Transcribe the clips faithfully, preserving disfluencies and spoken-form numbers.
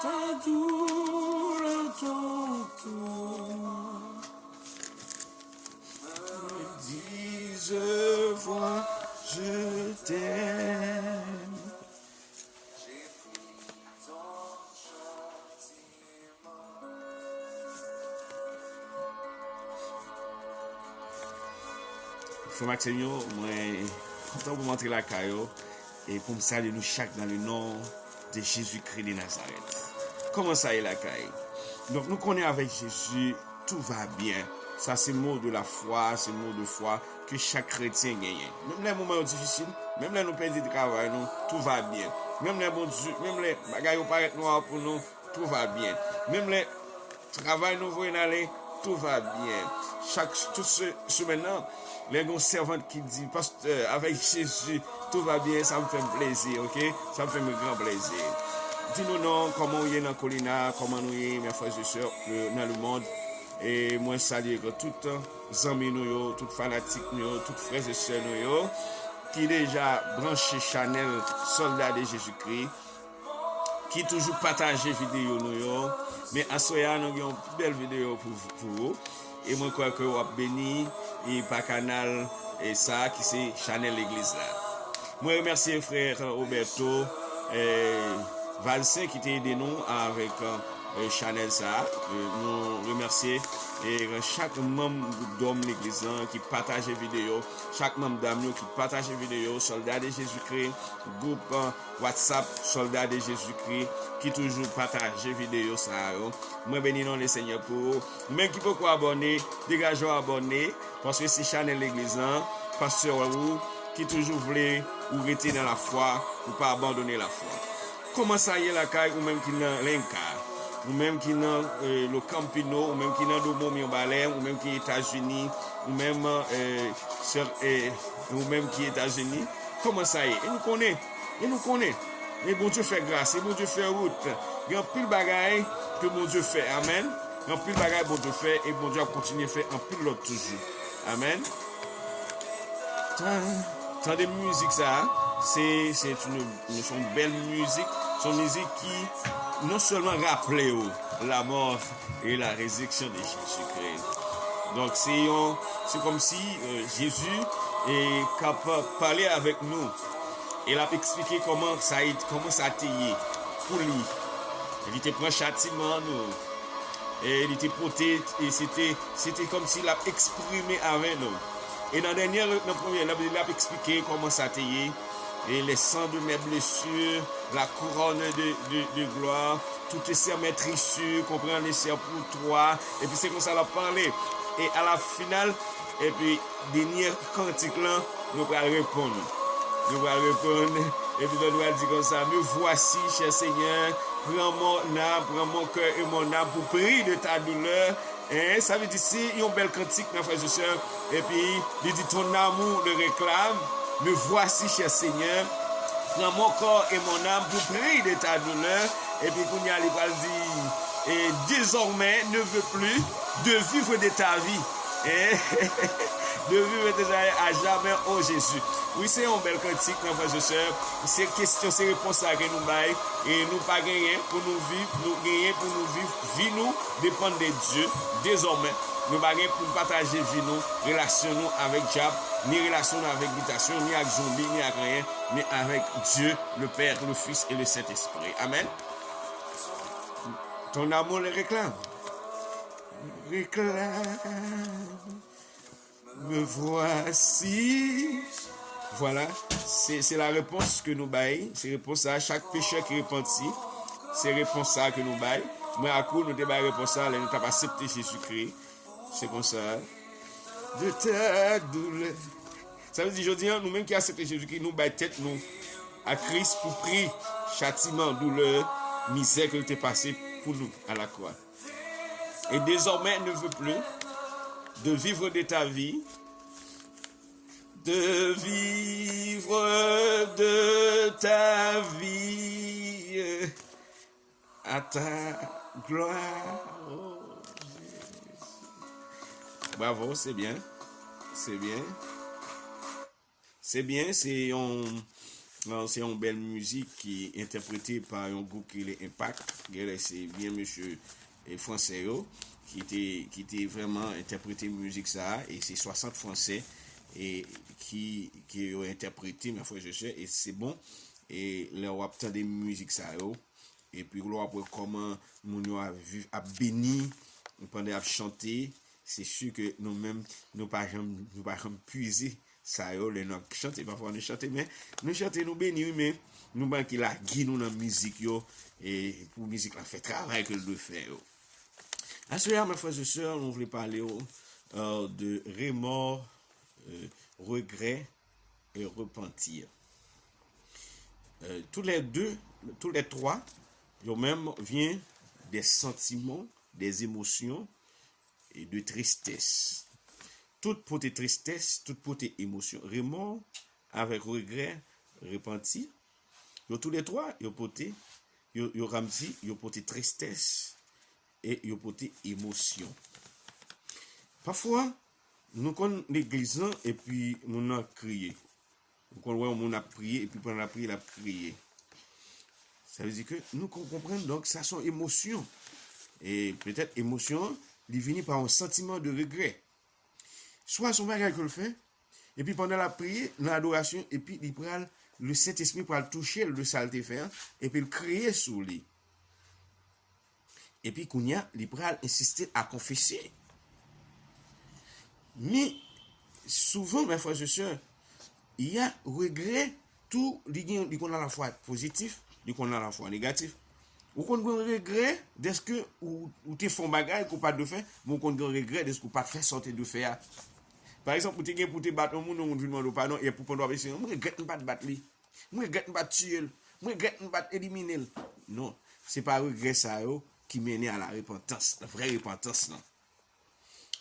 Adour ton tour. Me disent, vois, je t'aime. Frè m ak sè m yo, mwen kontan pou m antre lakay ou e pou m salye nou chak dans le nom de Jésus-Christ de Nazareth. Kòman sa ye lakay? Donk, nou konnen avèk Jezi, tout va byen. Sa se mo de la fwa, se mo de fwa ke chak kretyen genyen. Menm lè moman yo difisil, menm lè nou pèdi travay nou, tout va byen. Menm lè Bondye, menm lè bagay yo parèt nwa pou nou, tout va byen. Menm lè travay nou voye n ale, tout va byen. Chak, tout se, semèn nan, lè gen yon sèvant ki di, pastè, avèk Jezi, tout va byen, sa m fè m plezi, oke? Sa m fè m gran plezi. Di nou non, kòman w ye nan kolina, kòman nou ye, mes frères et sœurs, euh, dans le monde. E mwen salye tout zanmi nou yo, tout fanatik nou yo, tout frè e sè nou yo, ki deja branche chanèl Soldats de Jésus-Christ, ki toujou pataje videyo nou yo. Men aswè a, nou gen yon pi bèl videyo pou, pou ou. E mwen kwè ke w ap beni e pa kanal e sa a ki se chanèl legliz la. Mwen remèsye frè Roberto, eh, Valcin ki te ede nou avèk, eh, chanèl sa a. Eh, nou remèsye, eh, chak manm gwoup dòm legliz lan ki pataje videyo, chak manm dam yo ki pataje videyo, Soldats de Jésus-Christ, gwoup, eh, WhatsApp Soldats de Jésus-Christ ki toujou pataje videyo sa yo. Mwen beni non Lesenyè pou ou. Ou menm ki poko abòne, degaje w abòne, paske se chanèl legliz lan, pastè ou ki toujou vle ou rete nan lafwa, ou pa abandone lafwa. Kòman sa ye lakay ou menm ki nan Lenka, ou menm ki nan, eh, Lo Campino, ou menm ki nan Domo Mibalè, ou menm ki Etazini, ou menm, eh, sè, eh, ou menm ki Etazini, kòman sa ye? E nou konnen, e nou konnen. E Bondye fè gras, e Bondye fè wout. Gen anpil bagay ke Bondye fè. Amèn. Gen anpil bagay Bondye fè, e Bondye ap kontinye fè anpil lòt toujou. Amèn. Tan-, tande mizik sa a, se, se yon, se yon bèl mizik, se yon mizik ki non sèlman raple w la mort et la résurrection de Jésus-Christ. Donk, se yon, se kòmsi, euh, Jezi, eh, k ap pale avèk nou. E l ap eksplike kòman sa, kòman sa te ye pou li. Li te pran chatiman nou. E li te pote, e se te, se te kòmsi l ap eksprime avè nou. E nan dènye, nan premye, l ap, l ap eksplike kòman sa te ye. Et les sangs de mes blessures, la couronne de, de, de gloire, toutes ces meurtrissures, qu'on prend les serres pour toi. Epi se konsa l ap pale. E a la final, epi dènye kantik lan, nou pral reponn. Nou pral reponn. Epi nou pral di konsa, Me voici, cher Seigneur, prends mon âme, prends mon cœur et mon âme pour prix de ta douleur. Hein, sa vle di se yon bèl kantik nan frè e sè. Epi li di, Ton amour le réclame, me voici, cher Seigneur, prends mon corps et mon âme pour prix de ta douleur. Epi kounye a li pral di, Et désormais ne veux plus de vivre de ta vie. Hein? De vivre de ta vie à jamais, oh Jésus. Wi, se yon bèl kantik nan frè e sè. Se kesyon, se repons sa ke nou bay. E nou pa genyen pou nou viv, nou genyen pou nou viv vi nou depann de Dye dezòmè. Nou pa gen pou n pataje vi nou, relasyon nou avèk dyab, ni relasyon nou avèk bitasyon, ni ak zonbi, ni ak anyen, men avèk Dye, le Père, le Fils et le Saint-Esprit. Amèn. Ton amour le réclame. Réclame. Me voici. Vwala, se, se la repons ke nou bay. Se repons sa, chak pechè ki repanti, se repons sa ke nou bay. Mwen ak ou, nou te bay repons sa lè nou t ap aksepte Jezikri. Se konsa. De ta doulè. Sa vle di, jodi a, nou menm ki aksepte Jezikri, nou bay tèt nou a Kris pou pri chatiman, doulè, mizè ke l te pase pou nou a la kwa. Et désormais, ne veux plus de vivre de ta vie, de vivre de ta vie à ta gloire. Oh, Jésus. Bravo, c'est bien. C'est bien. Se byen, se yon, Non, se yon bèl mizik ki entèprete pa yon gwoup ki rele Impact. Genlè se byen mesye e fransè yo ki te, ki te vrèman entèprete mizik sa a, e se swasant fransè e ki, ki yo entèprete, mè frè e sè, e se bon. E lè w ap tande mizik sa yo, epi lè w ap wè kòman moun yo ap viv, ap beni pandan y ap chante, se si ke nou menm, nou pa janm, nou pa janm pwize sa yo lè n ap chante. Pafwa nou chante, men nou chante, nou beni, wi, men nou manke lage nou nan mizik yo, e pou mizik la fè travay ke l dwe fè yo. Aswè a, mè frè e sè, nou vle pale w, euh, de remò, euh, regrè e repanti. Euh, tous les deux, tous les trois, yo menm vyen de santiman, de emosyon e de tristès. Tout pote tristès, tout pote emosyon. Remò avèk regrè, repanti, yo tou le twa, yo pote, yo, yo, kòmsi yo pote tristès e yo pote emosyon. Pafwa, nou konn legliz lan epi moun nan ap kriye. Ou konn wè yon moun ap priye, epi pandan l ap priye, l ap kriye. Sa vle di ke nou kon-, konprann, donk, sa se yon emosyon. E petèt emosyon an, li vini pa yon santiman de regrè. Swa se yon bagay ke l fè, epi pandan l ap priye, nan adorasyon, epi li pral, le Sentespri pral touche l de sa l te fè an, epi l kriye sou li. Epi kounye a, li pral ensiste a konfese. Men, souvan, mè frè e sè, y a regrè tou, li gen, li konn alafwa pozitif, li konn alafwa negatif. Ou konn gen regrè dèske ou, ou te fè yon bagay ke w pa t dwe fè, men ou konn gen regrè dèske ou pa t fè sa w te dwe fè a. Pa egzanp, ou te gen pou w te bat yon moun, yon moun vin mande w padon, e pou pandan w ap eseye, mwen regrèt m pa t bat li. Mwen regrèt m pa t tiye l. Mwen regrèt m pa t elimine l. Non, se pa regrè sa yo ki mennen a la repantans, vrè repantans lan.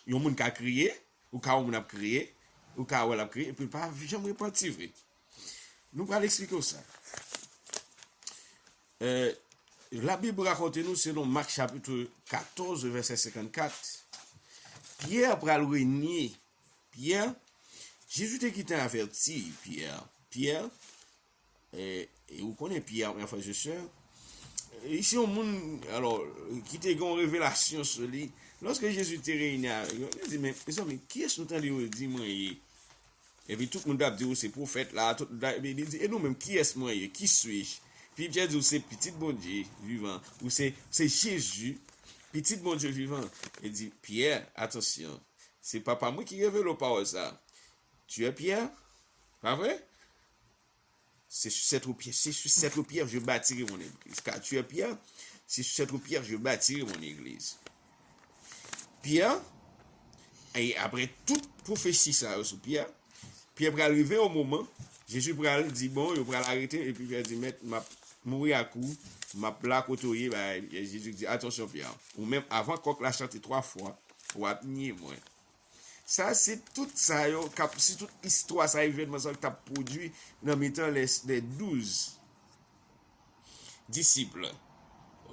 Yon moun ka kriye, ou ka wè yon moun ap kriye, ou ka wè l ap kriye, epi l pa janm repanti vre. Nou pral eksplike w sa. Euh, Labib rakonte nou, selon Mak chapit katòz, vèsè senkannkat, Pyè pral renye. Pyè, Jezi te gentan avèti Pyè. Pyè, e, e ou konnen Pyè, mè frè e sè, li se yon moun, alò, ki te gen yon revelasyon sou li. Lòske Jezi te reyini avèk yo, li di, men, mezanmi, kiyès nou tande yo di mwen ye? Epi tout moun t ap di, ou se pwofèt la, tout moun t ap, epi li di, e nou menm, kiyès mwen ye? Qui suis-je? Epi Pyè di, ou se pitit Bondye vivan, ou se, ou se Jezi, pitit Bondye vivan. Li di, Pyè, atansyon, se Papa mwen ki revele w pawòl sa. Tu es Pierre? Pa vre? C'est sur cette pierre, c'est sur cette pierre je bâtirai mon église. Car tu es Pierre, c'est sur cette pierre je bâtirai mon église. Pyè, e apre tout pwofesi sa yo sou Pyè, Pyè pral rive yon moman, Jezi pral di, bon, yo pral arete, epi Pyè di, mèt, m ap mouri ak ou, m ap la kote w ye, ba, Jezi di, atansyon Pyè, ou menm avan kòk la chante twa fwa, w ap nye mwen. Sa se tout sa yo k ap, se tout istwa sa, evènman sa yo k t ap pwodui nan mitan lè, lè douz disip,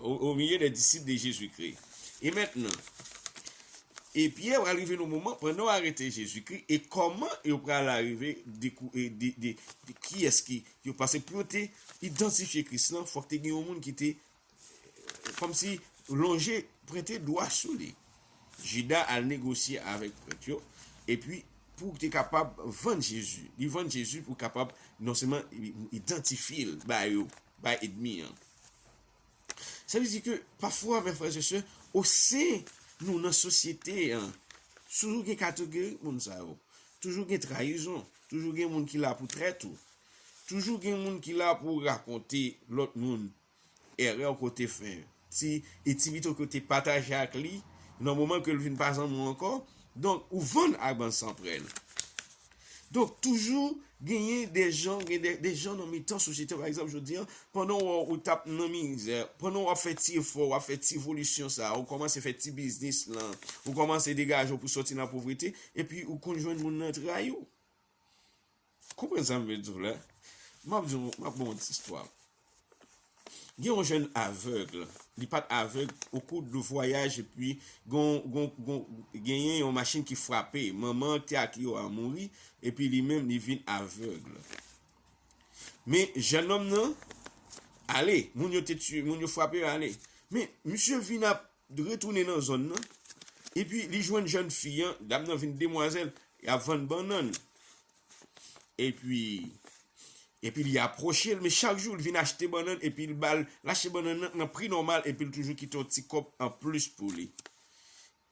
au, au milieu des disciples de Jésus-Christ. E mentnan, e Pyè pral rive nan moman, pandan w arete Jezikri, e kòman yo pral arive dekou-, e de, de, de kiyès ki yo, paske pou yo te idantifye Kris lan, fòk te gen yon moun ki te kòmsi lonje, prete dwa sou li. Jida al negosye avèk prèt yo, epi pou te kapab vann Jezi. Li vann Jezi pou kapab non sèlman idantifye l ba yo, ba ènmi an. Sa vle di ke pafwa, mè frè e sè, osen nou nan sosyete an, toujou gen kategori moun sa yo. Toujou gen trayizon. Toujou gen moun ki la pou trèt ou. Toujou gen moun ki la pou rakonte lòt moun erè w ke w te fè. Ti, entimite w ke w te pataje ak li, nan moman ke l vin pa zanmi w ankò. Donk, ou vann ak bann sanprèl. Donk, toujou genyen de jan, gen de, de jan nan mitan sosyete, pa egzanp, jodi a, pandan w, ou t ap nan mizè, pandan w ap fè ti efò, w ap fè ti evolisyon sa, ou kòmanse fè ti biznis lan, ou kòmanse degaje w pou sòti nan povrete, epi ou konn jwenn moun nan trayi w. Konprann sa m vle di w la? M ap di w, m ap ba w yon ti istwa. Gen yon jèn avèg, li pa t avèg, au cours de voyage, epi gon, gon, gon, genyen yon machin ki frape, manman ki te ak yo a mouri, epi li menm, li vin avèg. Men jennonm nan ale, moun yo te tiye, moun yo frape yo ale. Men misye vin ap retounen nan zòn nan. Epi li jwenn jèn fi an, dam nan vin demwazèl, y ap vann bannann. Epi, epi li apwoche l, men chak jou li vin achte bannann, epi l ba l, l achte bannann nan nan pri nòmal, epi l toujou kite yon ti kòb anplis pou li.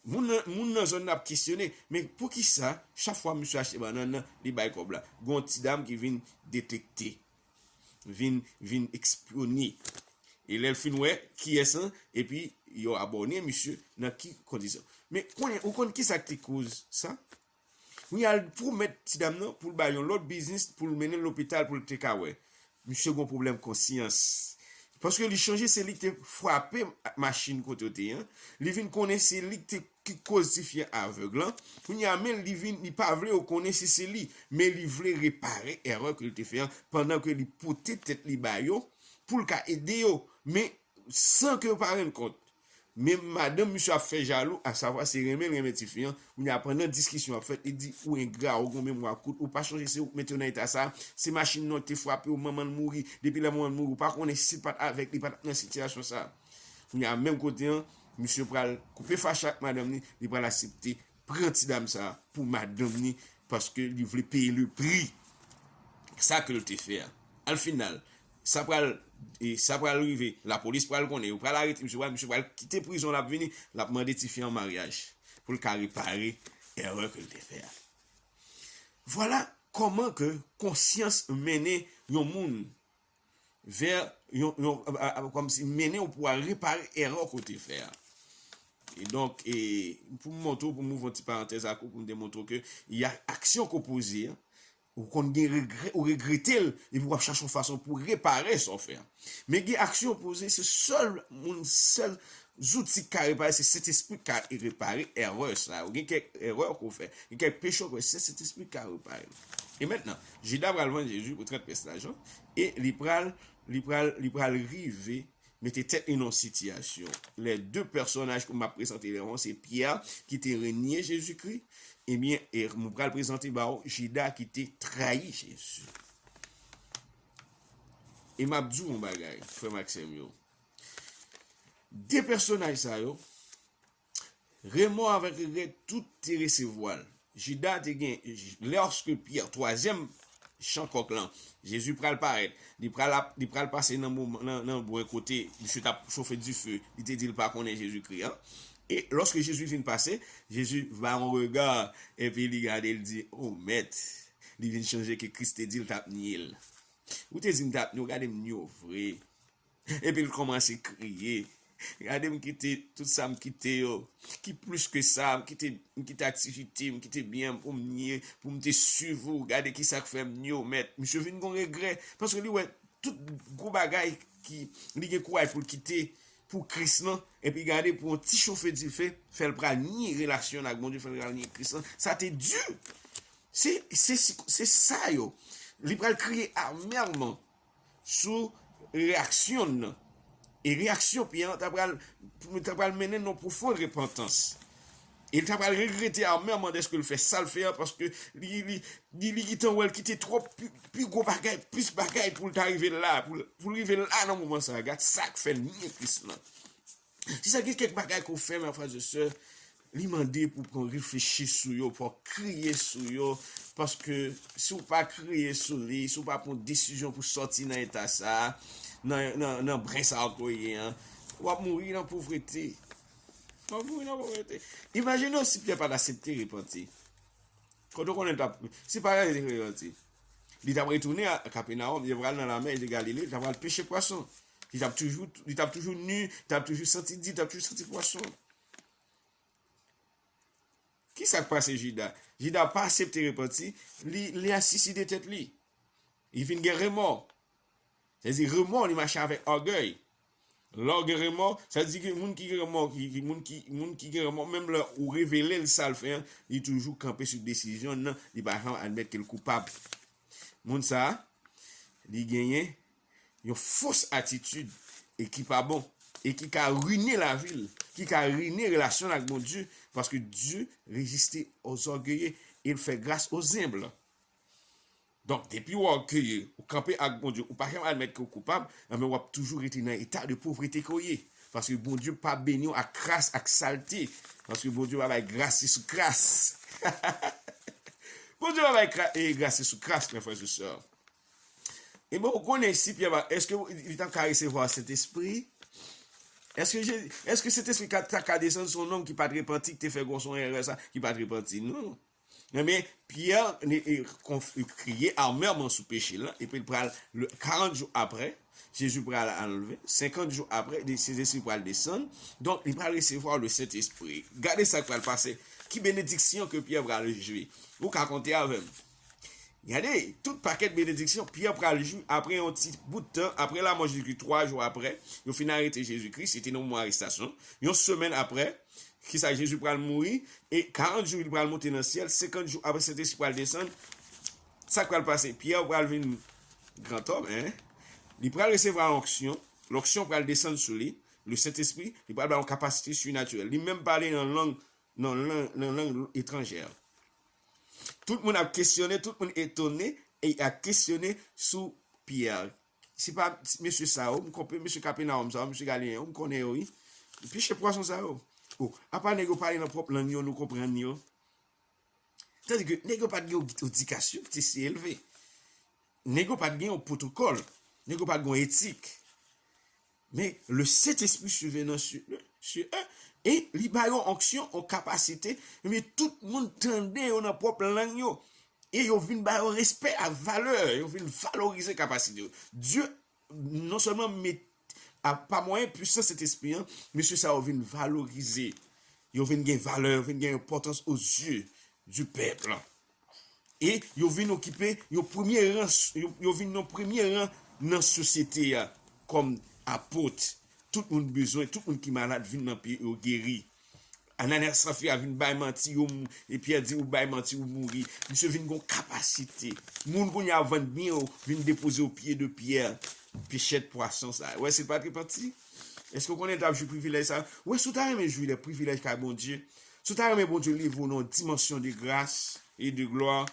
Moun nan, moun nan zòn nan ap kesyone, men poukisa chak fwa misye achte bannann nan, li bay kòb la? Gon ti dam ki vin detekte, vin, vin espyone. E lè l fin wè kiyès lan, epi yo abòne misye nan ki kondisyon. Men konnen, ou konn kisa ki te koz sa? Kounye a, l pwomèt ti dam nan pou l ba l yon lòt biznis, pou l mennen l lopital, pou l te ka wè. Misye gon pwoblèm konsyans. Paske li chonje se li ki te frape machin kote yo te ye an. Li vin konnen se li ki te, ki koz tifi an avèg lan. Kounye a, men li vin, li pa vle yo konnen si se li. Men li vle repare erè ke l te fè an pandan ke li pote tèt li ba yo pou l ka ede yo. Men san ke yo pa rann kont. Men madanm misye ap fè jalou, asavwa se renmen l renmen tifi an. Kounye a, pandan diskisyon ap fèt, li di, "Ou engra, ou gon memwa kout, ou pa chonje se ou k mete yo nan eta sa a. Se machin nan te frape w, manman l mouri. Depi lè manman l mouri, ou pa konnen si l pa t avèk li, pa t ap nan sitiyasyon sa a." Kounye a, menm kote an, misye pral koupe fache ak madanm ni, li pral aksepte pran ti dam sa a pou madanm ni, paske li vle peye le pri sa ke l te fè a. Al final, sa pral, e sa pral rive, lapolis pral konnen, yo pral arete misye, pral, misye pral kite prizon, l ap vini, l ap mande tifi an maryaj pou l ka repare erè ke l te fè a. Vwala kòman ke konsyans mennen yon moun vè yon, yon, a, a, kòmsi mennen w pou al repare erè ke w te fè a. E donk, e, pou m montre w, pou m ouvri yon ti parantèz ak ou, pou m demontre w ke y a aksyon ke w poze an, ou konn gen regrè, ou regrete l, epi w ap chache yon fason pou repare sa w fè an. Men gen aksyon w poze, se sèl moun, sèl zouti ki ka repare, se Sentespri ki ka repare erè sa yo. Gen kèk erè ke w fè, gen kèk peche w fè, se Sentespri ki ka repare. E mentnan, Jida pral vann Jezi pou trant pyès lajan, e li pral, li pral, li pral rive mete tèt li nan yon sitiyasyon. Lè de pèsonaj ke m ap prezante lè an, se Pyè ki te renye Jezikri, ebyen, e m pral prezante ba w Jida ki te trayi Jezi. E m ap di w yon bagay, frè m ak sè m yo. De pèsonaj sa yo, remò avèk regrè, tout te resevwa l. Jida te gen, lòske Pyè, twazyèm chan kòk lan, Jezi pral parèt, li pral ap, li pral pase nan moman, nan, nan bwen kote misye t ap chofe dife, li te di l pa konnen Jezikri an. E lòske Jezi vin pase, Jezi ba yon rega, epi li gade, l di, "O Mèt," li vin sonje ke Kris te di l t ap nye l. "Ou te di m t ap nye w, gade m nye w vre." Epi l kòmanse kriye. "Gade m kite tout sa m kite yo. Ki plis ke sa, m kite, m kite aktivite, m kite byen pou m nye, pou m te swiv ou. Gade kisa k fè m nye w, Mèt." Misye vin gon regrè, paske li wè tout gwo bagay ki li gen kouraj pou l kite pou Kris lan, epi gade pou yon ti chofe dife, fè l pral nye relasyon l ak Bondye, fè l pral nye Kris lan. Sa te di. Se, se, se sa yo. Li pral kriye amèman sou reyaksyon l nan. E reyaksyon Pyè an ta pral, ta pral mennen nan pwofon repantans. E l ta pral regrete amèman dèske l fè sa l fè an, paske li, li, li, li gentan wè l kite twòp pi, pi gwo bagay, plis bagay pou l ta rive la, pou l, pou l rive la nan moman sa a. Gad sa k fè l nye Kris lan. Si sa gen kèk bagay ke w fè, mè frè e sè, li mande pou w pran reflechi sou yo, pou w kriye sou yo, paske si w pa kriye sou li, si w pa pran desizyon pou sòti nan eta sa a, nan, nan, nan bren sa a ke w ye an, w ap mouri nan povrete. W ap mouri nan povrete. Imajine w si Pyè pa t aksepte repanti. Kote w konnen l t ap, si pa t aksepte repanti, li t ap retounen a Kapènawòm, li t ap pral nan lamè de Galile, li t ap pral peche pwason. Li t ap toujou, li t ap toujou ni, li t ap toujou santi di, li t ap toujou santi pwason. Kisa k pase Jida? Jida pa aksepte repanti, li, li asiside tèt li. Li vin gen remò. Sètadi remò, li mache avèk ògèy. Lè w gen remò, sètadi ke moun ki gen remò, ki, ki, moun ki, moun ki gen remò, menm lè ou revele l sa l fè an, li toujou kanpe sou desizyon l nan, li pa janm admèt ke l koupab. Moun sa a, li genyen yon fos atitid e ki pa bon, e ki ka rine lavi l, ki ka rine relasyon l ak Bondye, paske Dye reziste aux orgueilleux e l fè gras aux humbles. Donk, depi w ògeye, ou kanpe ak Bondye, ou pa janm admèt ke w koupab, enben w ap toujou rete nan eta de povrete ke w ye. Paske Bondye pa beni w ak kras, ak salte. Paske Bondye pa bay gras sou kras. Bondye pa bay kra- e gras sou kras, mes frères et sœurs. Ebyen, ou konnen si Pyè pa, èske li t ap ka resevwa Sentespri? Èske, èske Sentespri ka, ta ka desann sou yon nonm ki pa t repanti, ki te fè gwòs yon erè sa, ki pa t repanti? Non. Ebyen, Pyè kriye amèman sou peche l lan, epi l pral, karant jou apre, Jezi pral anlve, senkant jou apre, Sentespri pral desann, donk, li pral resevwa le Sentespri. Gade sa k pral pase, ki benediksyon ke Pyè pral jwi. Ou ka konte avè m. Gade, tout pakèt benediksyon Pyè pral jwi apre yon ti bout tan, apre lanmò Jezi, twa jou apre, yo fin arete Jezikri, se te nan moman arestasyon. Yon semèn apre, kisa, Jezi pral mouri, e karant jou li pral monte nan syèl, senkant jou apre Sentespri pral desann. Sa k pral pase? Pyè pral vin grantòm, en. Li pral resevwa onksyon, lonksyon pral desann sou li, le Sentespri, li pral ba yon kapasite sinatirèl. Li menm pale nan lang, nan lang, nan lang etranjè. Tout moun ap kesyone, tout moun etone, e y ap kesyone sou Pyè. Se pa mesye sa yo, m konprann mesye Kapènawòm sa yo, mesye Galileyen yo, m konnen yo, wi. Peche pwason sa yo. O, apa nèg yo pale nan pwòp lang yo, nou konprann yo. Tandike nèg yo pa t gen yon edikasyon ki te si elve. Nèg yo pa t gen yon pwotokòl. Nèg yo pa t gen yon etik. Men, le Sentespri swive nan si, si, e, e li ba yo onksyon, yon kapasite, men tout moun tande yo nan pwòp lang yo. E yo vin ba yo respè ak valè, yo vin valorize kapasite yo. Dye non sèlman met, a, pa mwayen pwisans Sentespri an, mesye sa yo vin valorize. Yo vin gen valè, yo vin gen enpòtans aux yeux du peuple. E yo vin okipe yon premye ran, yo, yo vin nan premye ran nan sosyete a kòm apot. Tout moun bezwen, tout moun ki malad vin nan pye yo geri. Ananyas, Safira vin bay manti, yo mou-, e Pyè di, "Ou bay manti, ou mouri." Misye vin gon kapasite. Moun kounye a vann byen yo, vin depoze o pye de Pyè. Pechèt pwason sa. Wè, se pa t repanti? Èske w konnen l t ap jwi privilèj sa? Wè, si w ta renmen jwi de privilèj kay Bondye, si w ta renmen Bondye leve w nan yon dimansyon de gras e de glwa,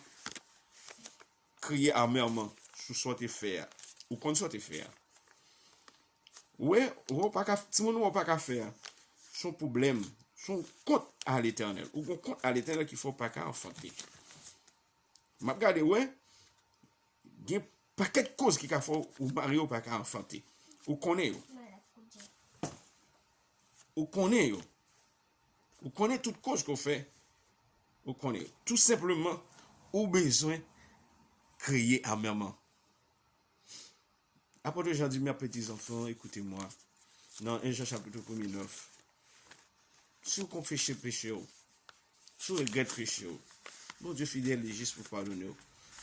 kriye amèman sou sa w te fè a. Ou konn sa w te fè a. Wè, wè, w pa ka, timoun, wè, w pa ka fè a. Se yon pwoblèm. Se yon kont a Letènèl. Ou gon kont a Letènèl ki fè w pa ka anfante. M ap gade, wè, gen pakèt koz ki ka fè w mari w pa ka anfante. Ou konnen yo. Ou konnen yo. Ou konnen tout koz ke w fè. Ou konnen yo. Tou senpleman, ou bezwen kriye amèman. Apôtre Jean dit, mes petits enfants, écoutez-moi. Dans un Jean chapitre premier neuf. Si w konfese peche w, si w regrèt peche w, Bondye fidèl e jis pou padone w.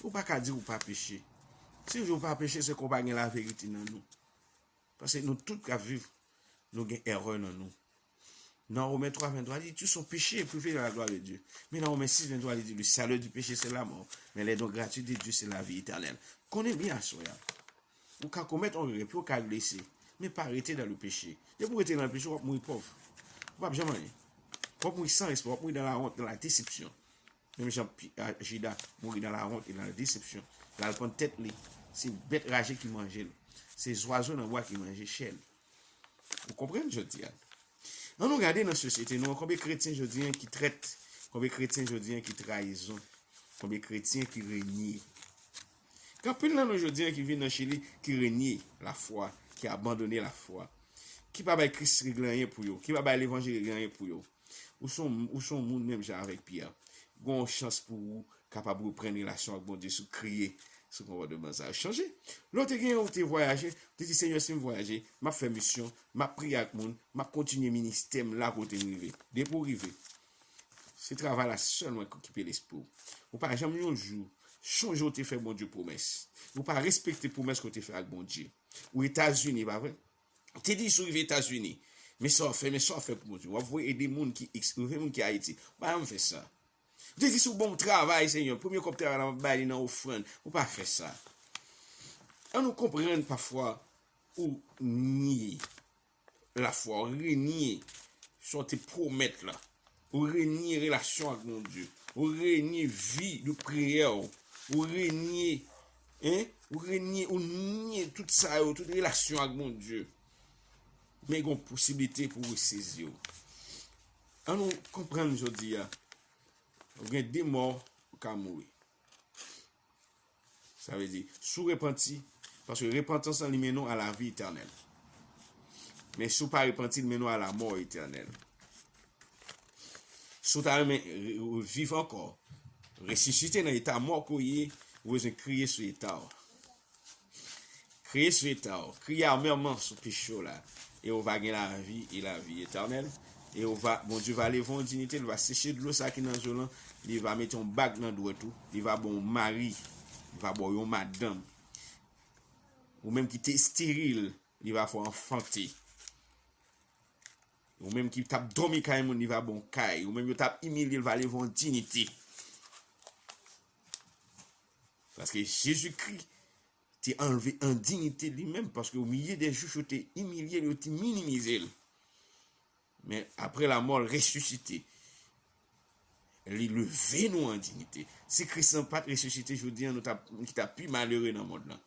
Ou pa ka di ou pa peche. Si w di ou pa peche, se ke w pa gen laverite nan nou. Paske nou tout k ap viv, nou gen erè nan nou. Dans Romains trois vingt-trois, il dit, tous sont péchés et privés de la gloire de Dieu. Mais dans Romains six vingt-trois, il dit, le salaire du péché, c'est la mort. Mais le don gratuit de Dieu, c'est la vie éternelle. Konnen byen aswè a. Ou ka komèt yon erè, pi w ka glise. Men pa rete dans le péché. Depi w rete nan peche, w ap mouri pòv. Ou p ap janm anyen. W ap mouri san respè, w ap mouri dans la honte, dans la déception. Menm jan Pi-, a, Jida mouri dans la honte et dans la déception. L al pann tèt li. Se bèt raje ki manje l. Se zwazo nan bwa ki manje chè l. Ou konprann jodi a? Ann nou gade nan sosyete nou an, konbyen kretyen jodi a ki trèt, konbyen kretyen jodi a ki trayizon, konbyen kretyen ki renye. Gen anpil nan nou jodi a ki vin nan Chili, ki renye lafwa, ki abandone lafwa, ki pa bay Kris regle anyen pou yo, ki pa bay levanjil regle anyen pou yo. Ou se yon, ou se yon moun menm jan avèk Pyè. Gen yon chans pou ou kapab reprann relasyon ak Bondye si w kriye sou konpòtman sa yo. Chanje. Lè w te genyen, ou te vwayaje, ou te di, "Senyè, si m vwayaje, m ap fè misyon, m ap priye ak moun, m ap kontinye ministè m la kote m rive." Depi w rive, se travay la sèlman ki okipe lespri w. Ou pa janm yon jou chonje w te fè Bondye pwomès. Ou pa respekte pwomès ke w te fè ak Bondye. Ou Etazini, pa vre? Ou te di si w rive Etazini, men sa w ap fè, men sa w ap fè pou Bondye. W ap voye ede moun ki eks-, rive moun ki Ayiti. Ou pa janm fè sa. Ou te di si w ban m travay, Senyè, premye kòb travay la, m ap bay li nan ofrann. Ou pa fè sa. Ann nou konprann pafwa ou nye lafwa, ou renye sa w te pwomèt la. Ou renye relasyon ak Bondye. Ou renye vi de priyè w. Ou renye Hein? Ou renye, ou nye tout sa yo, tout relasyon ak Bondye. Men gen posiblite pou ou sezi yo. An nou konprann jodi a. Ou gen de mò ou ka mouri. Sa vle di, si w repanti, paske repantans lan li mennen w a lavi etènèl. Men si w pa repanti, li mennen w a lamò etènèl. Si w ta renmen re- re- viv ankò, resisite nan eta mò ke w ye, ou bezwen kriye sou eta w. Kriye sou eta w. Kriye amèman sou peche w la. E w va gen lavi e lavi etènèl. E w va, Bondye va leve w an diyite, li va seche dlo sa ki nan je w lan, li va mete yon bag nan dwèt ou, li va ba w yon mari, li va ba w yon madanm. Ou menm ki te esteril, li va fè w anfante. Ou menm ki t ap dòmi kay moun, li va ba w kay. Ou menm yo t ap imilye, li va leve w an diyite. Paske Jezikri te anleve an diyite li menm, paske o milye de jouch yo te imilye l, yo te minimize l. Men apre lamò, l resisite. Li leve nou an diyite. Si Kris lan pa t resisite jodi an, nou t ap, nou t ap pi malere nan mond lan.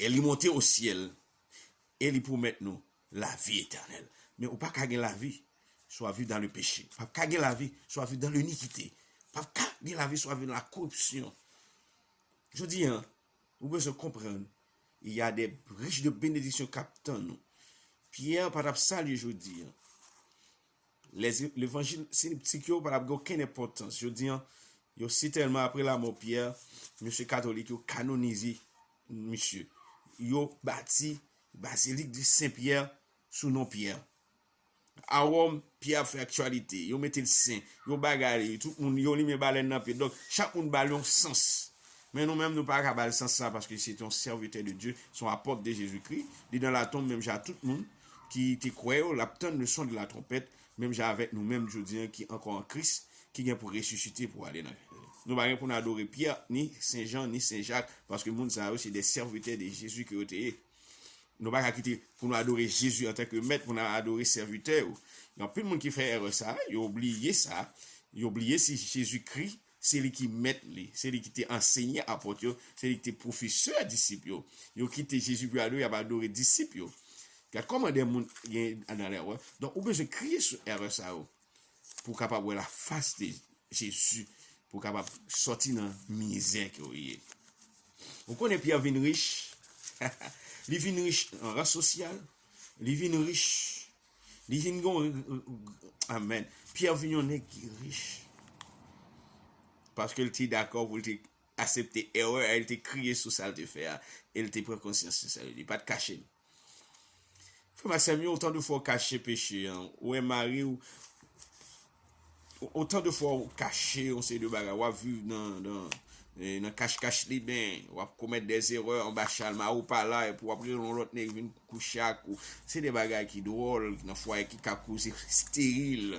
E li monte o syèl. E li pwomèt nou lavi etènèl. Men ou pa ka gen lavi si w ap viv dans le péché. Ou pa ka gen lavi si w ap viv dans l'iniquité. Ou pa ka gen lavi si w ap viv dans la corruption. Jodi an, ou bezwen konprann, il y a des riches de bénédictions k ap tann ou. Pyè pa t ap salye jodi an. Levanjil sinoptik yo pa t ap gen okenn enpòtans. Jodi an, yo sitèlman apre lamò Pyè, mesye katolik yo kanonize misye. Yo bati Bazilik di Sen Pyè sou non Pyè. A Wòm, Pyè ap fè aktyalite. Yo mete l sen. Yo bagay li. Tout moun, yo limen balèn nan pye. Donk, chak moun ba l yon sans. Men nou menm, nou pa ka ba l sans sa, paske se te yon sèvitè de Dye, se yon apòt de Jezikri. Li nan latonm menm jan ak tout moun ki te kwè yo, l ap tann le son de la trompette, menm jan avèk nou menm jodi an ki ankò an Kris, ki gen pou resisite pou ale nan. Nou pa gen pou n adore Pyè, ni Sen Jan, ni Sen Jak, paske moun sa yo se de sèvitè de Jezi ke yo te ye. Nou pa ka kite pou nou adore Jezi antanke mèt, pou nou adore sèvitè yo. Gen anpil moun ki fè erè sa, yo bliye sa, yo bliye si Jezikri, se li ki mèt li, se li ki te ansenye apòt yo, se li ki te pwofesè disip yo. Yo kite Jezi pou yo adore, y ap adore disip yo. Gad kòman de moun gen nan lè, wè. Donk, ou bezwen kriye sou erè sa yo pou w kapab wè lafas de Jezi, pou w kapab sòti nan mizè ke w ye. Ou konnen Pyè vin rich. Li vin rich nan ran sosyal. Li vin rich. Li vin gon, amèn. Pyè vin yon nèg ki rich. Paske l te dakò pou l te aksepte erè a, l te kriye sou sa l te fè a, e l te pran konsyans sou sa l te. Li pa t kache l. Frè m ak sè m yo, otan de fwa w kache peche an, ou wè mari w, otan de fwa w kache yon seri de bagay, w ap viv nan, nan, eh, nan kach kach li, ben, w ap komèt de erè anba chal, mari w pa la, epi w ap rele yon lòt nèg vin kouche ak ou. Se de bagay ki dwòl, nan fwaye ki ka koze esteril,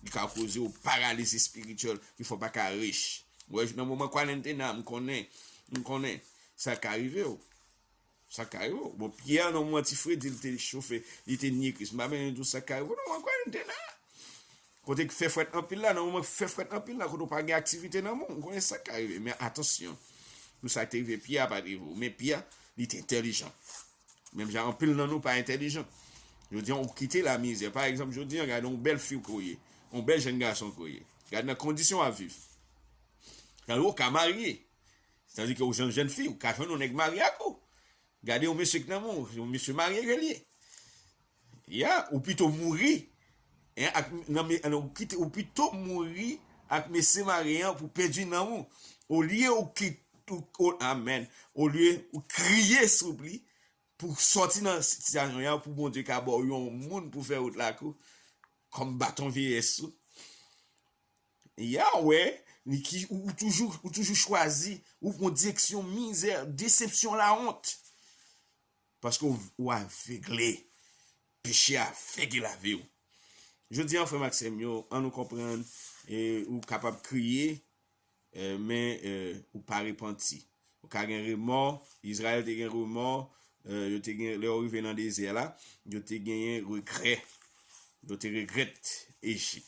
ki ka koze w paraliz espirityèl, ki fè w pa ka rich. Ou wè, nan moman kwarantena, m konnen, m konnen, sa ka rive w. Sa ka rive w. Bon, Pyè, nan moman ti fredi, li te chofe, li te nye Kris. M pa bezwen di w sa ka rive w, nan moman kwarantena. Kote k fè frèt anpil la, nan moman k fè frèt anpil la, kote w pa gen aktivite nan men w, m konnen sa ka rive. Men atansyon, pou sa k te rive Pyè a pa t rive w. Men Pyè, li te entèlijan. Menm jan anpil nan nou pa entèlijan. Jodi an, ou kite lamizè. Pa egzanp, jodi an, gade yon bèl fi ke w ye, yon bèl jèn gason ke w ye. Gade nan kondisyon w ap viv. Gade ou ka marye. Sètadi ke ou jèn, jèn fi, ou ka jwenn yon nèg marye ak ou. Gade yon mesye k nan men w, yon mesye marye ke l ye. Ya, ou pito mouri, en, ak, nan, men, ou kite, ou pito mouri ak mesye marye an pou pèdi nanm ou. Olye ou kit-, ou, ou, amèn. Olye ou kriye sou li pou sòti nan sitiyasyon an, pou Bondye ka ba w yon moun pou fè wout la ak ou, kòm baton vyeyès ou. Ya, wè, li ki, ou, ou toujou, ou toujou chwazi, ou pran direksyon mizè, desepsyon, lawont. Paske w, ou avegle. Peche a avegle lavi w. Jodi an, frè m ak sè m yo, an nou konprann, e, ou kapab kriye, e, men, e, ou pa repanti. Ou ka gen remò, Izrayèl te gen remò, e, yo te gen, lè yo rive nan dezè la, yo te genyen regrè. Yo te regrèt Ejip.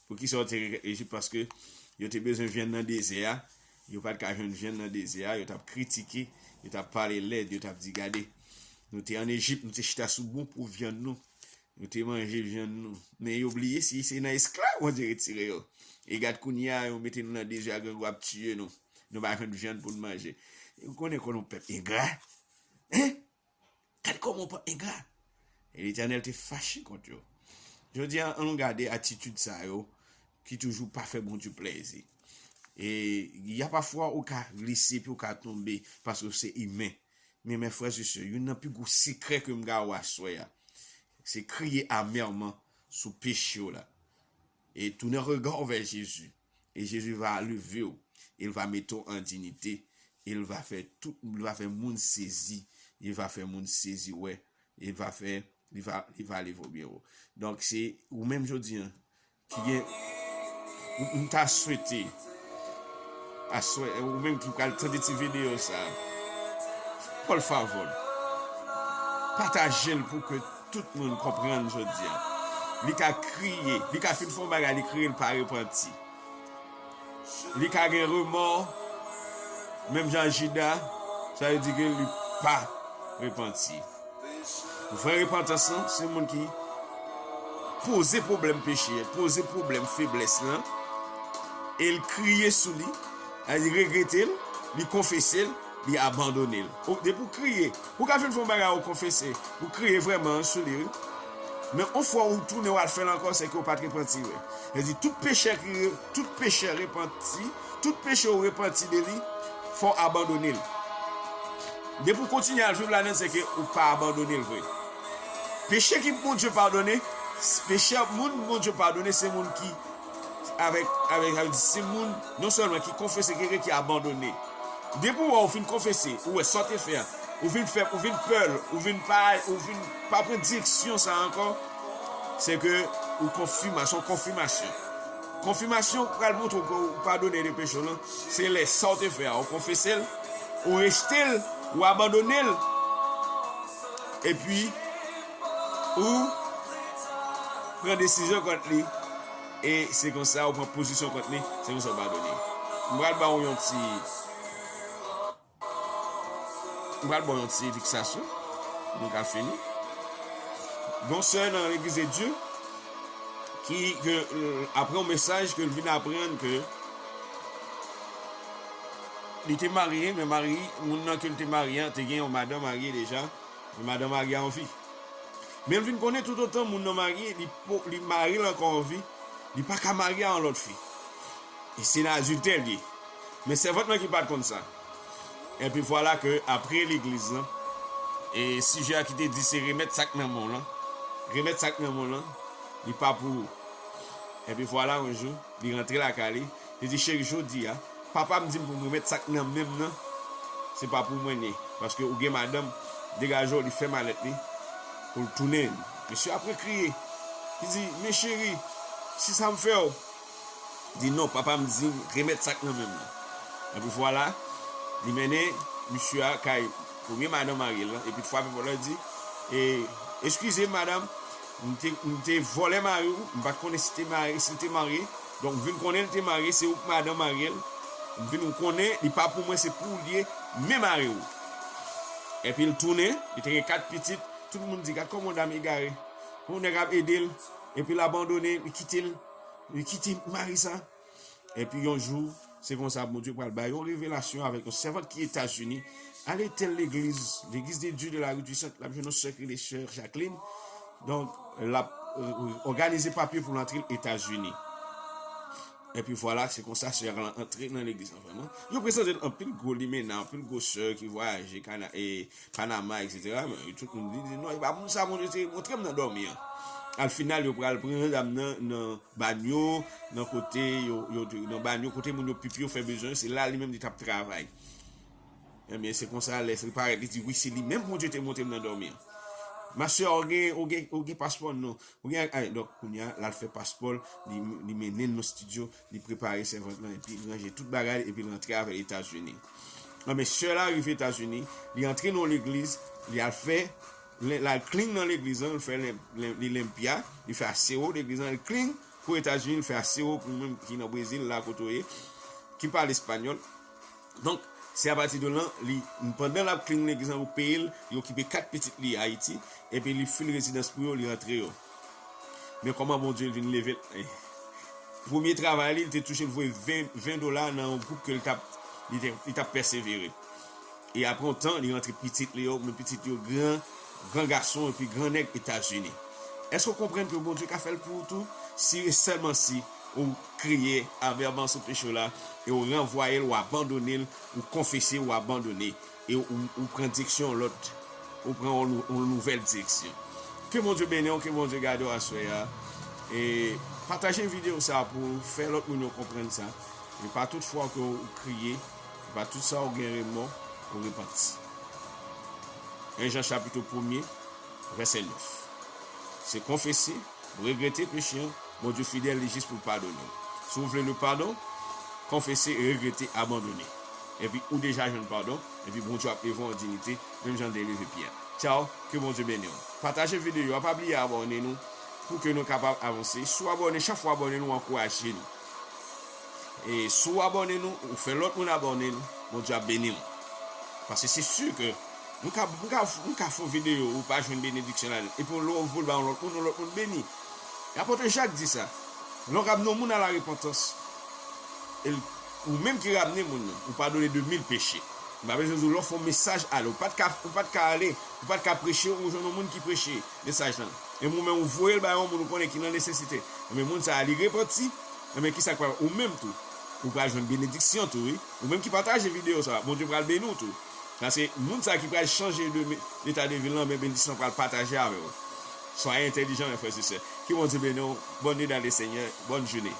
Poukisa yo te regrèt Ejip? Paske yo te bezwen vyann nan dezè a, Yo pa t ka jwenn vyann nan dezè a, yo t ap kritike, yo t ap pale lèd, yo t ap di, "Gade, nou te ann Ejip, nou te chita sou bon pwòp vyann nou, nou te manje vyann nou." Men yo bliye si se nan esklav Bondye retire yo. E gad kounye a, yo mete nou nan dezè a, grangou ap tiye nou. Nou pa jwenn vyann pou n manje. Ou konnen kòman yon pèp engra? Hein? Gade kòman w pa engra. E Letènèl te fache kont yo. Jodi a, ann gade atitid sa yo ki toujou pa fè Bondye plezi. E y a pafwa ou ka glise epi ou ka tonbe paske w se imen. Men, men frè e sè, youn nan pi gwo sekrè ke m ka wè aswè a, se kriye amèman sou peche w la. Et tourner regard vers Jésus. Et Jésus va lever w. Il va mete w an dignité. Il va fè tout, il va fè moun sezi. Il va fè moun sezi, wè. Il va fè, li va, li va leve w byen wo. Donk, se ou menm jodi a ki gen, m, m ta swete, aswè, ou menm ki pral tande ti videyo sa, por favor, pataje l pou ke tout moun konprann jodi a. Li ka kriye, li ka fin fè yon bagay, li kriye, li pa repanti. Li ka gen remò, menm jan Jida, sa vle di ke li pa repanti. Vrè repantans lan, se moun ki poze pwoblèm peche, poze pwoblèm feblès lan, e l kriye sou li, li regrete l, li konfese l, li abandone l. Ou, depi w kriye, ou ka fin fè yon bagay ou konfese, ou kriye vrèman sou li, wi. Men yon fwa ou tounen w al fè l ankò, se ke ou pa t repanti vre. Sa vle di, tout pechè ki re-, tout pechè repanti, tout peche ou repanti de li, fò w abandone l. Depi w kontinye al viv ladan l, se ke ou pa abandone l vre. Peche ki Bondye padone, peche moun Bondye padone, se moun ki avèk, avèk, avèk, se moun non sèlman ki konfese, ki, ki abandone. Depi w wè ou fin konfese, ou wè sa w te fè a, ou vin fè, ou vin pè l, ou vin pa, ou vin pa pran direksyon sa a ankò, se ke ou konfima-, se yon konfimasyon. Konfimasyon pral montre w ke ou padone de peche w lan, se lè sa w te fè a, ou konfese l, ou rejte l, ou abandone l, epi ou pran desizyon kont li, e se konsa ou pran pozisyon kont li, se konsa ou padone. M pral ba w yon ti, m pral ba w yon ti fiksasyon, nou ka fini. Gon sè nan Legliz de Dye, ki, ke, euh, apre yon mesaj ke l vin aprann ke li te marye, men mari, moun nan ke l te marye a, te gen yon madan marye deja, men madan marye a an vi. Men l vin konnen toutotan moun nan marye, li po-, li mari l ankò an vi, li pa ka marye a yon lòt fi. E se nan adiltè l ye. Men sèvant lan ki pa t konn sa. Epi vwala ke apre legliz lan, e sijè a ki te di se remèt sa k nan men w lan, remèt sa k nan men w lan, li pa pou ou. Epi vwala yon jou, li rantre lakay li, li di, "Cheri, jodi a, papa m di m pou m remèt sa k nan men m nan, se pa pou mwen li ye. Paske ou gen madanm, degaje w, li fè malèt li, pou l tounen." Mesye ap rekriye. Li di, "Men cheri, si sa m fè w?" Di, "Non, papa m di m remèt sa k nan men m nan." Epi vwala, li mennen misye a kay premye madanm mari l lan. Epi fwa pèp la di, "E, eskize m, madanm, m te, m te vòlè mari w, m pa t konnen si te mari, si l te marye. Donk, m vin konnen l te marye, se ou k madanm mari l. M vin konnen li pa pou mwen, se pou ou li ye, men mari w." Epi l tounen, li te gen kat pitit, tout moun di, "Gad kòman dam egare. Yon nèg ap ede l, epi l abandone, li kite l, li kite mari sa." Epi yon jou, se konsa Bondye pral bay yon revelasyon avèk yon sèvant ki Etazini. Ale tèl legliz, Legliz de Dye de la Ri Tuisant, l ap jwenn yon sè ki rele sè Jacqueline. Donk, l ap, euh, òganize papye pou l antre Etazini. Epi vwala, se konsa sè a antre nan legliz lan vrèman. Yo prezante l anpil gwo limena, anpil gwo sè ki vwayaje Kana-, e, Panama, etsetera. Men tout moun di, di, "Non, e pa moun sa Bondye te montre m nan dòmi an." Al final, yo pral pran dam nan, nan banyo, nan kote yo, yo, nan banyo, kote moun yo pipi, yo fè bezwen yo, se la li menm li t ap travay. Ebyen, se konsa, lè li parèt, li di, "Wi, se li menm Bondye te montre m nan dòmi an." "Ma sè, ou gen, ou gen, ou gen paspò, non? Ou gen," a, donk, kounye a, l al fè paspò l, li, li mennen l nan estidyo, li prepare sèvant lan, epi li ranje tout bagay, epi l rantre avè l Etazini. Ebyen, sè la rive Etazini, li antre nan yon legliz, li al fè, li, li al clean nan legliz lan, li fè len-, len-, li limpia, li fè aseo legliz lan, li clean pou Etazini, li fè aseo pou moun ki nan Brezil, la kote w ye, ki pale espanyòl. Donk, se apati de lan, li, pandan l ap clean legliz lan, yo peye l, li okipe kat pitit li Ayiti, epi li fil rezidans pou yo, li rantre yo. Men kòman Bondye vin leve l? Premye travay li, li te touche, l voye ven, ven dola nan yon gwoup ke li t ap, li te, li t ap pèsevere. E apre yon tan, li rantre pitit li yo, men pitit yo gran, gran gason epi gran nèg Etazini. Èske w konprann ke Bondye ka fè l pou ou tou? Si e sèlman si ou kriye avè ban sou peche w la, e ou ranvwaye l, ou abandone l, ou konfese, ou abandone, e ou, ou pran direksyon lòt, ou pran yon, yon nouvèl direksyon. Ke Bondye beni w, ke Bondye gade w aswè a. E pataje videyo sa pou fè lòt moun yo konprann sa. E pa tout fwa ke ou kriye, e pa tout sa ou gen remò, ou repanti. En Jan chapit premye, vèsè nèf. Se konfese, regrete peche an, Bondye fidèl, li jis pou l padone w. Si w vle le padon, konfese, regrete, abandone. Epi ou deja jwenn padon, epi Bondye ap leve w an diyite, menm jan l te leve Pyè. Tchaw, ke Bondye beni w. Pataje videyo a, pa bliye abòne nou, pou ke nou kapab avanse. Si w abòne, chak fwa w abòne nou, w ankouraje nou. E si w abòne nou, ou fè lòt moun abòne nou, Bondye ap beni w. Paske se si ke nou ka, nou ka, nou ka fè yon videyo, ou pa jwenn benediksyon ladan l. Epi lè w voye l ba yon lòt moun, yon lòt moun beni. E apot Jak di sa. Lè w ramne yon moun a la repantans, e l, ou menm ki ramne moun nan, ou padone de mil peche. M pa bezwen di w lè w fè yon mesaj ale, ou pa t ka, ou pa t ka ale, ou pa t ka preche, ou jwenn yon moun ki preche mesaj lan. E ou menm ou voye l ba yon moun ou konnen ki nan nesesite. Men moun sa a, li repanti, Enben, kisa k pral, ou menm tou, ou pral jwenn benediksyon tou, wi. Ou menm ki pataje videyo sa, Bondye pral beni w tou. Paske moun sa ki pral chanje de me-, leta de vi l lan, men benediksyon pral pataje avè w. Soyez entèlijan, mes frères et sœurs. Ke Bondye beni w. Bonne nuit dans le Seigneur. Bonne journée.